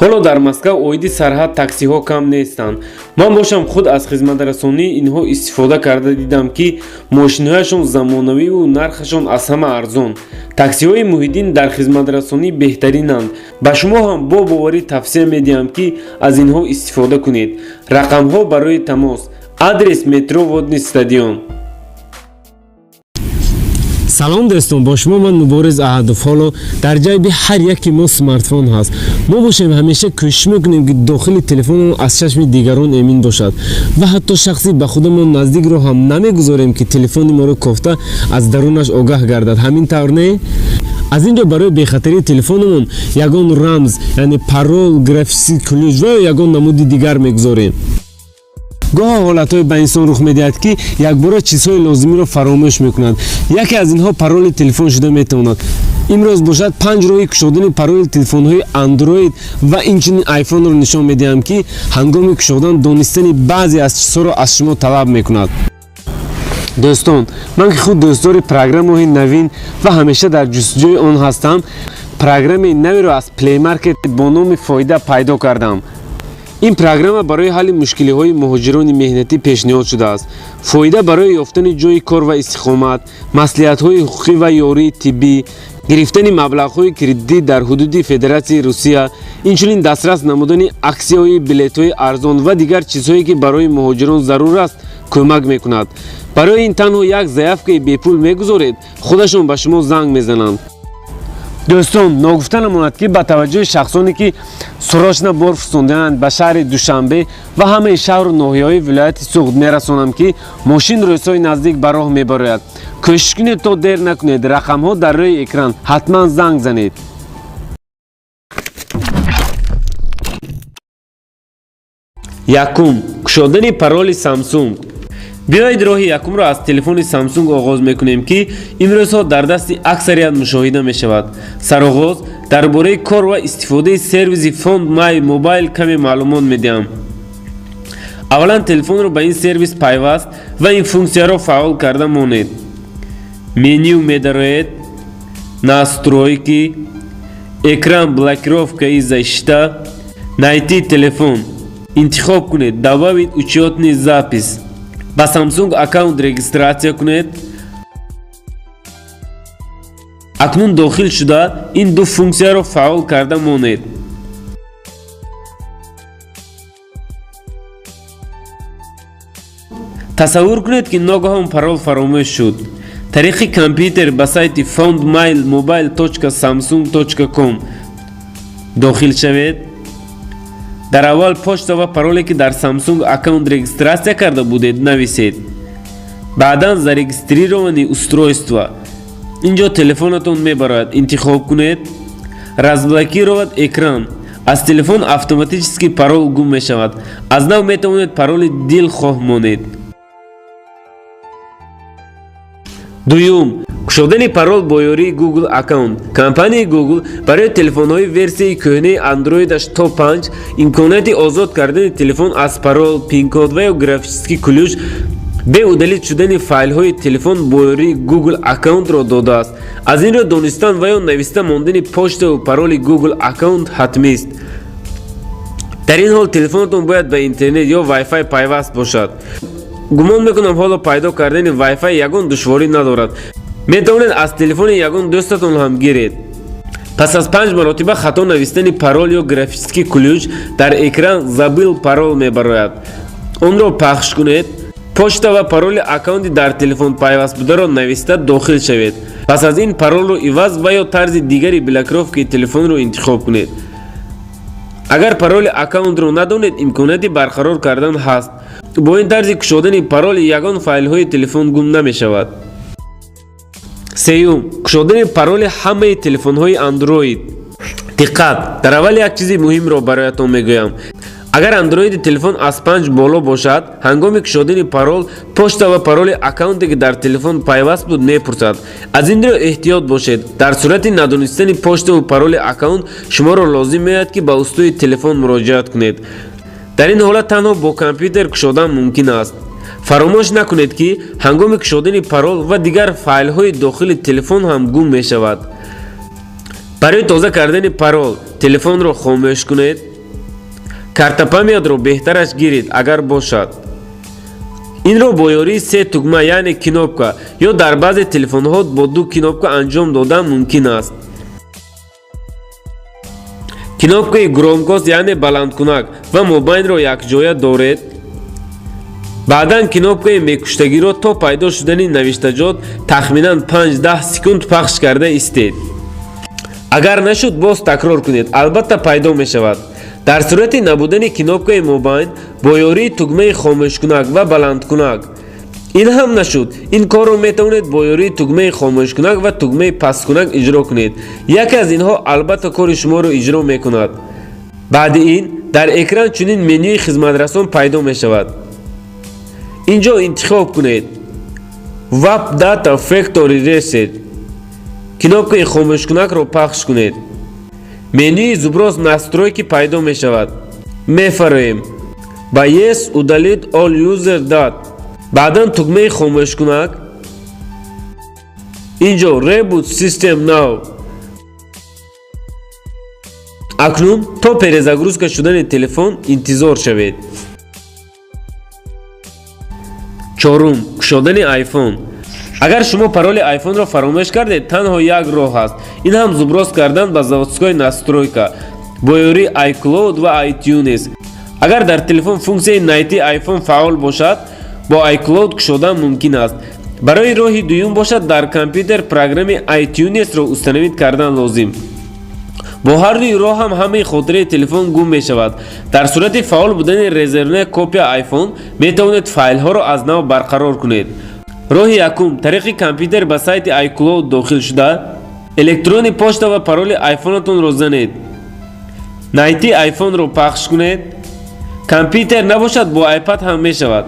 Ҳоло дар Москав оиди сарҳад таксиҳо кам нестанд. Ман бошам худ аз хизматрасонии инҳо истифода карда дидам, ки мошинҳояшон замонавиву нархашон аз ҳама арзон. Таксиҳои Муҳиддин дар хизматрасонӣ беҳтаринанд. Ба шумо ҳам бо боварӣ тавсия медиҳам, ки аз инҳо истифода кунед. Рақамҳо барои тамос: адрес метро Водный стадион. Салом, дӯстон, бо шумо ман Мубориз Аҳадов. Ҳоло дар ҷайби ҳар яке мо смартфон ҳаст. Мо бошем, ҳамеша кӯшиш мекунем, ки дохили телефонмон аз чашми дигарон эмин бошад ва ҳатто шахси ба худамон наздикро ҳам намегузорем, ки телефони моро кофта аз дарунаш огаҳ гардад. Ҳамин тавр не? Аз ин ҷо барои бехатарии телефонамон ягон рамз, яъне парол, графический ключ ва ё ягон намуди дигар мегузорем. Гоҳо ҳолатҳое ба инсон рух медиҳад, ки якбора чизҳои лозимиро фаромӯш мекунад. Яке аз инҳо пароли телефон шуда метавонад. Имрӯз бошад, панҷ роҳи кушодани пароли телефонҳои Андроид ва инчунин Айфонро нишон медиҳам, ки ҳангоми кушодан донистани баъзе аз чизҳоро аз шумо талаб мекунад. Дӯстон, ман ки худ дӯстдори программаҳои навин ва ҳамеша дар ҷустуҷӯи он ҳастам, программаи наверо аз Play Market бо номи «Фоида» пайдо кардам. Ин программа барои ҳалли мушкилиҳои муҳоҷирони меҳнатӣ пешниҳод шудааст. «Фоида» барои ёфтани ҷойи кор ва истиқомат, маслиҳатҳои ҳуқуқӣ ва ёрии тиббӣ, гирифтани маблағҳои кредитӣ дар ҳудуди Федератсияи Русия, инчунин дастрас намудани аксияҳои билетҳои арзон ва дигар чизҳое, ки барои муҳоҷирон зарур аст, кӯмак мекунад. Барои ин танҳо як заявкаи бепул мегузоред, худашон ба шумо занг мезананд. Дӯстон, ногуфта намонад, ки ба таваҷҷӯҳи шахсоне, ки срочно бор фурсондаанд ба шаҳри Душанбе ва ҳамаи шаҳру ноҳияҳои вилояти Суғд, мерасонам, ки мошин рӯзҳои наздик ба роҳ мебарояд. Кӯшиш кунед, то дер накунед. Рақамҳо дар рӯи экран, ҳатман занг занед. Якум: кушодани пароли Самсунг. Биёед, роҳи якумро аз телефони Самсунг оғоз мекунем, ки имрӯзҳо дар дасти аксарият мушоҳида мешавад. Сароғоз дар бораи кор ва истифодаи сервиси Find My Mobile каме маълумот медиҳам. Аввалан телефонро ба ин сервис пайваст ва ин функсияро фаъол карда монед. Меню медароед, настройки, экран, блокировка и защита, найти телефон. Интихоб кунед добавить учетный запись. Ба Samsung аккаунт регистрация кунед. Акнун дохил шуда, ин ду функсияро фаъол карда монед. Тасаввур кунед, ки ногаҳон парол фаромӯш шуд. Тариқи компютер ба сайти findmymobile.samsung.com дохил шавед. Дар аввал почта ва пароле, ки дар Samsung аккаунт регистрация карда будед, нависед. Баъдан зарегистрированные устройства, ин ҷо телефонатон мебарояд, интихоб кунед разблокировать экран. Аз телефон автоматически парол гум мешавад. Аз нав метавонед пароли дилхоҳ монед. Дуюм: кушодани парол бо ёрии Google аккаунт. Компанияи Google барои телефонҳои версияи кӯҳнаи Андроидаш то 5 имконияти озод кардани телефон аз парол, пинкод ва ё графический ключ бе удалить шудани файлҳои телефон бо ёрии Google аккаунтро додааст. Аз ин рӯ донистан ва ё нависта мондани почтаву пароли Google аккаунт ҳатмист. Дар ин ҳол телефонатон бояд ба интернет ё Wi-Fi пайваст бошад. Гумон мекунам, ҳоло пайдо кардани Wi-Fi ягон душворӣ надорад. Метавонед аз телефони ягон дӯстатон ҳам гиред. Пас аз панҷ маротиба хато навистани парол ё графический ключ дар экран забыл пароль мебарояд. Онро пахш кунед. Почта ва пароли аккаунти дар телефон пайваст бударо нависта дохил шавед. Пас аз ин паролро иваз ва ё тарзи дигари блокировкаи телефонро интихоб кунед. Агар пароли аккаунтро надонед, имконияти барқарор кардан ҳаст. Бо ин тарзи кушодани пароли ягон файлҳои телефон гум намешавад. Сеюм: кушодани пароли ҳамаи телефонҳои Андроид. Диққат, дар аввал як чизи муҳимро бароятон мегӯям. Агар андроиди телефон аз 5 боло бошад, ҳангоми кушодани парол почта ва пароли аккаунте, ки дар телефон пайваст буд, мепурсад. Аз ин рӯ эҳтиёт бошед. Дар сурати надонистани почтаву пароли аккаунт шуморо лозим меояд, ки ба устои телефон муроҷиат кунед. Дар ин ҳолат танҳо бо компютер кушодан мумкин аст. Фаромӯш накунед, ки ҳангоми кушодани парол ва дигар файлҳои дохили телефон ҳам гум мешавад. Барои тоза кардани парол телефонро хомӯш кунед. Карта память ро беҳтараш гиред, агар бошад. Инро бо ёрии се тугма, яъне кнопка, ё дар баъзе телефонҳо бо ду кнопка анҷом додан мумкин аст. Кнопкаи громкость, яъне баландкунак, ва мобайнро якҷоя доред. Баъдан кнопкаи мекуштагиро то пайдо шудани навиштаҷот тахминан 5-10 секунд пахш карда истед. Агар нашуд, боз такрор кунед, албатта пайдо мешавад. Дар сурати набудани кнопкаи мобайн, бо ёрии тугмаи хомӯшкунак ва баландкунак. Ин ҳам нашуд, ин корро метавонед бо ёрии тугмаи хомӯшкунак ва тугмаи пасткунак иҷро кунед. Яке аз инҳо албатта кори шуморо иҷро мекунад. Баъди ин дар экран чунин менюи хизматрасон пайдо мешавад. Инҷо интихоб кунед Wipe Data Factory Reset. Кнопкаи хомӯшкунакро пахш кунед. Менюи сброс настройки пайдо мешавад. Мефароем ба Yes, удалить all user data. Баъдан тугмаи хомӯшкунак. Инҷо Reboot System Now. Акнун то перезагрузка шудани телефон интизор шавед. Чорум: кушодани iPhone. Агар шумо пароли айфонро фаромӯш кардед, танҳо як роҳ ҳаст, ин ҳам сброс кардан ба заводской настройка бо ёрии iCloud ва iTunes. Агар дар телефон функсияи Найти iPhone фаъол бошад, бо iCloud кушодан мумкин аст. Барои роҳи дуюм бошад, дар компютер программи iTunes-ро установить кардан лозим. Бо ҳар дуи роҳ ҳам ҳамаи хотираи телефон гум мешавад. Дар сурати фаъол будани резервная копия iPhone метавонед файлҳоро аз нав барқарор кунед. Роҳи якум: тариқи компютер ба сайти iCloud дохил шуда, электронный почта ва пароли айфонатонро занед, Найти айфонро пахш кунед. Компютер набошад, бо iPad ҳам мешавад.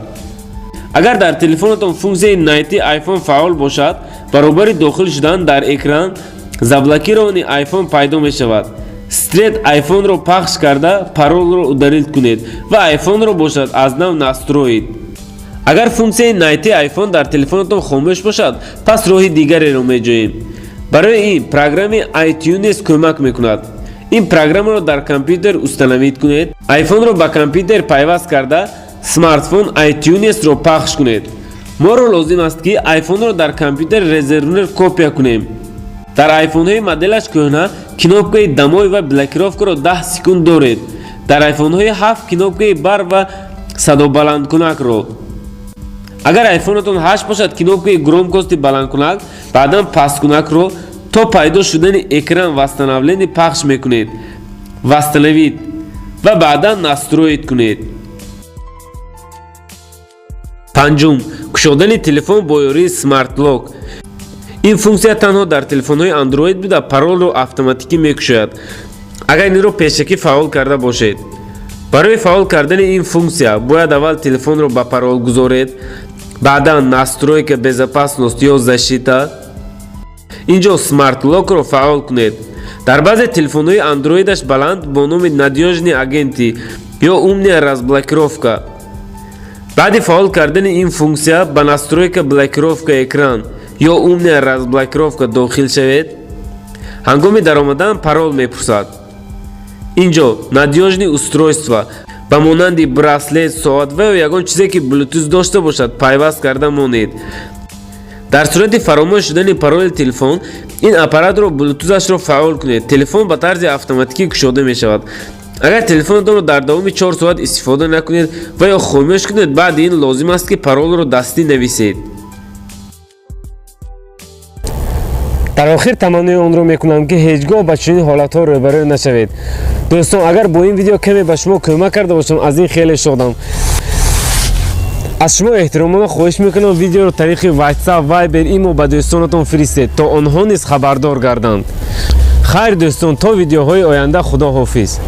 Агар дар телефонатон функсияи Найти iPhone фаъол бошад, баробари дохил шудан дар экран заблокированный iPhone пайдо мешавад. Стереть айфонро пахш карда, паролро удалить кунед ва айфонро бошад аз нав настроить. Агар функсияи Найти iPhone дар телефонатон хомӯш бошад, пас роҳи дигареро меҷӯем. Барои ин программи iTunes кӯмак мекунад. Ин программаро дар компютер установить кунед. Айфонро ба компютер пайваст карда, смартфон iTunes-ро пахш кунед. Моро лозим аст, ки айфонро дар компютер резервная копия кунем. Дар айфонҳои моделаш кӯҳна кнопкаи домой ва блокировкаро 10 секунд доред. Дар айфонҳои 7 кнопкаи бар ва садобаландкунакро. Агар айфонатон 8 бошад, кнопкаи громкости баландкунак, баъдан пасткунакро то пайдо шудани экран восстановление пахш мекунед. Восстановить ва баъдан настроить кунед. Панҷум: кушодани телефон бо ёрии Smart Lock. Ин функсия танҳо дар телефонҳои Android буда, паролро автоматикӣ мекушояд, агар инро пешакӣ фаъол карда бошед. Барои фаъол кардани ин функсия бояд аввал телефонро ба парол гузоред, баъдан настройка безопасность ё защита, инҷо Smart Lock ро фаъол кунед. Дар баъзе телефонҳои андроидаш баланд бо номи надёжные агенты ё умная разблокировка. Баъди фаъол кардани ин функсия ба настройка блокировка экран ё умная разблокировка дохил шавед. Ҳангоми даромадан парол мепурсад. Инҷо надёжные устройства ба монанди браслет, соат ва ё ягон чизе, ки Bluetooth дошта бошад, пайваст карда монед. Дар сурати фаромӯш шудани пароли телефон, ин аппаратро Bluetooth-ашро фаъол кунед, телефон ба тарзи автоматикӣ кушода мешавад. Агар телефонатонро дар давоми 4 соат истифода накунед ва ё хомӯш кунед, баъди ин лозим аст, ки паролро дастӣ нависед. Дар охир таманнои онро мекунам, ки ҳеҷ гоҳ ба чунин ҳолатҳо рӯбарӯ нашавед. Дӯстон, агар бо ин видео каме ба шумо кӯмак карда бошам, аз ин хеле шодам. Аз шумо эҳтиромона хоҳиш мекунам, видеоро тариқи WhatsApp, Viber, Имо ба дӯстонатон фиристед, то онҳо низ хабардор гарданд. Хайр, дӯстон, то видеоҳои оянда, худо ҳофиз.